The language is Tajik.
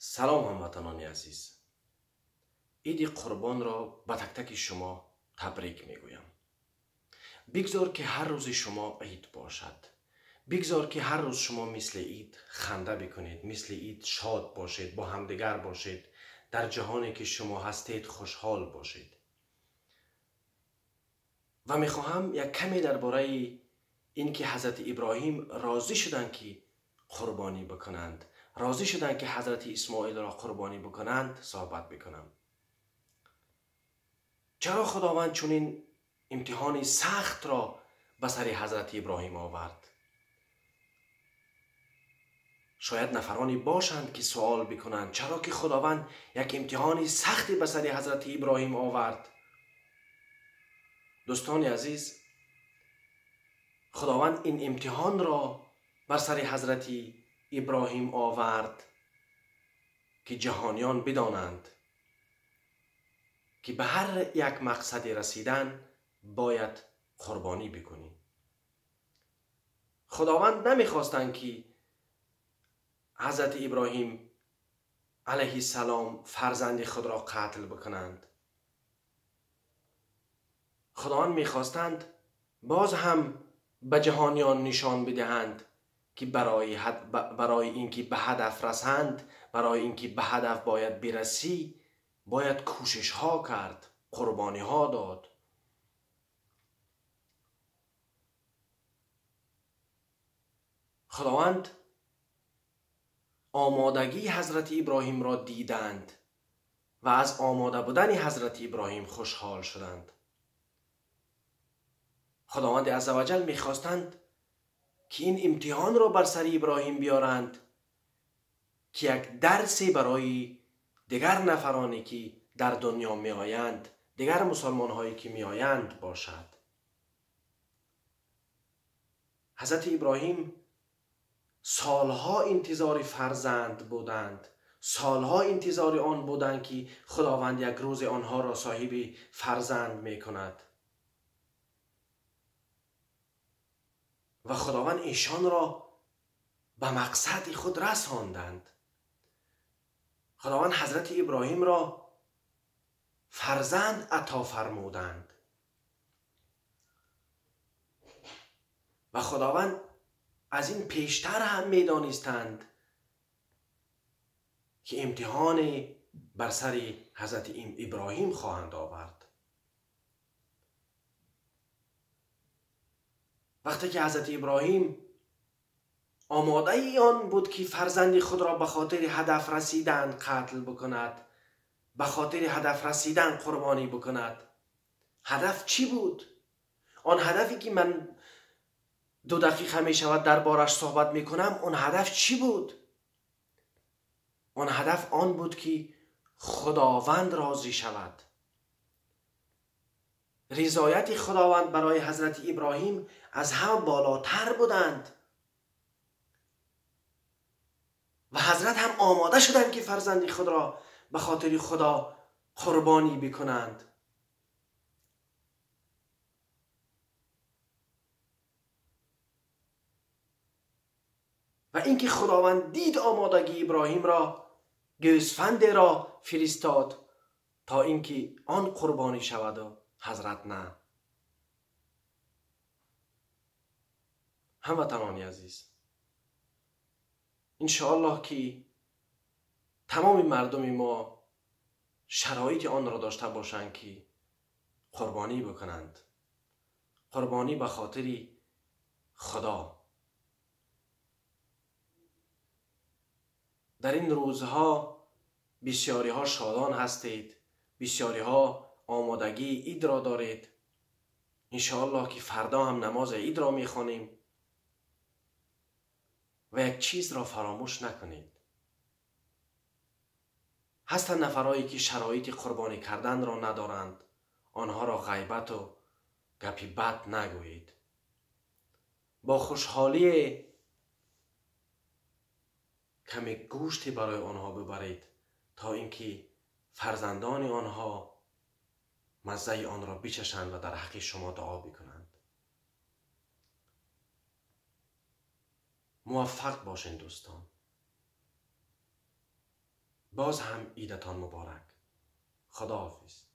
Салом, ҳамватанони азиз. Иди Қурбонро ба тактаки шумо табрик мегӯям. Бигзор, ки ҳар рӯзи шумо ид бошад. Бигзор, ки ҳар рӯз шумо мисли ид ханда бикунед, мисли ид шод бошед, бо ҳамдигар бошед, дар ҷаҳоне ки шумо ҳастед хушҳол бошед. Ва мехоҳам як каме дар бораи ин ки ҳазрати Иброҳим розӣ шуданд, ки қурбонӣ бикунанд, розӣ шуданд, ки ҳазрати Исмоилро қурбонӣ бикунанд, суҳбат бикунам. Чаро Худованд чунин имтиҳони сахтро ба сари ҳазрати Иброҳим овард? Шояд нафароне бошанд, ки суол бикунанд, чаро ки Худованд як имтиҳони сахте ба сари ҳазрати Иброҳим овард? Дӯстони азиз, Худованд ин имтиҳонро бар сари ҳазрати Иброҳим овард, ки ҷаҳониён бидонанд, ки ба ҳар як мақсаде расидан бояд қурбонӣ бикунӣ. Худованд намехостанд, ки ҳазрати Иброҳим алайҳиссалом фарзанди худро қатл бикунанд. Худованд мехостанд боз ҳам ба ҷаҳониён нишон бидиҳанд, ки барои инки ба ҳадаф расанд, барои инки ба ҳадаф бояд бирасӣ, бояд кӯшишҳо кард, қурбониҳо дод. Худованд омодагии ҳазрати Иброҳимро диданд ва аз омода будани ҳазрати Иброҳим хушҳол шуданд. Худованди аззаваҷал мехостанд, ки ин имтиҳонро бар сари Иброҳим биёранд, ки як дарсе барои дигар нафароне ки дар дунё меоянд, дигар мусалмонҳое ки меоянд бошад. Ҳазрати Иброҳим солҳо интизори фарзанд буданд, солҳо интизори он буданд, ки Худованд як рӯз онҳоро соҳиби фарзанд мекунад. Ва Худованд эшонро ба мақсади худ расонданд. Худованд ҳазрати Иброҳимро фарзанд ато фармуданд ва Худованд аз ин пештар ҳам медонистанд, ки имтиҳоне бар сари ҳазрати Иброҳим хоҳанд овард. Вақте ки ҳазрати Иброҳим омодаи он буд, ки фарзанди худро ба хотири ҳадаф расидан қатл бикунад, ба хотири ҳадаф расидан қурбонӣ бикунад, ҳадаф чӣ буд? Он ҳадафе ки ман 2 дақиқа мешавад дар бораш суҳбат мекунам, он ҳадаф чӣ буд? Он ҳадаф он буд, ки Худованд розӣ шавад. Ризояти Худованд барои ҳазрати Иброҳим аз ҳама болотар буданд ва ҳазрат ҳам омода шуданд, ки фарзанди худро ба хотири Худо қурбонӣ бикунанд. Ва инки Худованд дид омодагии Иброҳимро, гӯсфандеро фиристод то инки он қурбонӣ шавад ва ҳазрат на. Ҳамватанони азиз, иншоаллоҳ ки тамоми мардуми мо шароити онро дошта бошанд, ки қурбонӣ бикунанд, қурбонӣ ба хотири Худо. Дар ин рӯзҳо бисёриҳо шодон ҳастед, бисёриҳо омодагии идро доред. Иншоаллоҳ ки фардо ҳам намози идро мехонем. Ва як чизро фаромӯш накунед. Ҳастанд нафарое ки шароити қурбонӣ карданро надоранд, онҳоро ғайбату гапи бад нагӯед. Бо хушҳолӣ каме гӯште барои онҳо бибаред, то инки фарзандони онҳо маззаи онро бичашанд ва дар ҳаққи шумо дуо бикунанд. Муваффақ бошед, дӯстон. باز هم عیدتان مبارک. خداحافظ.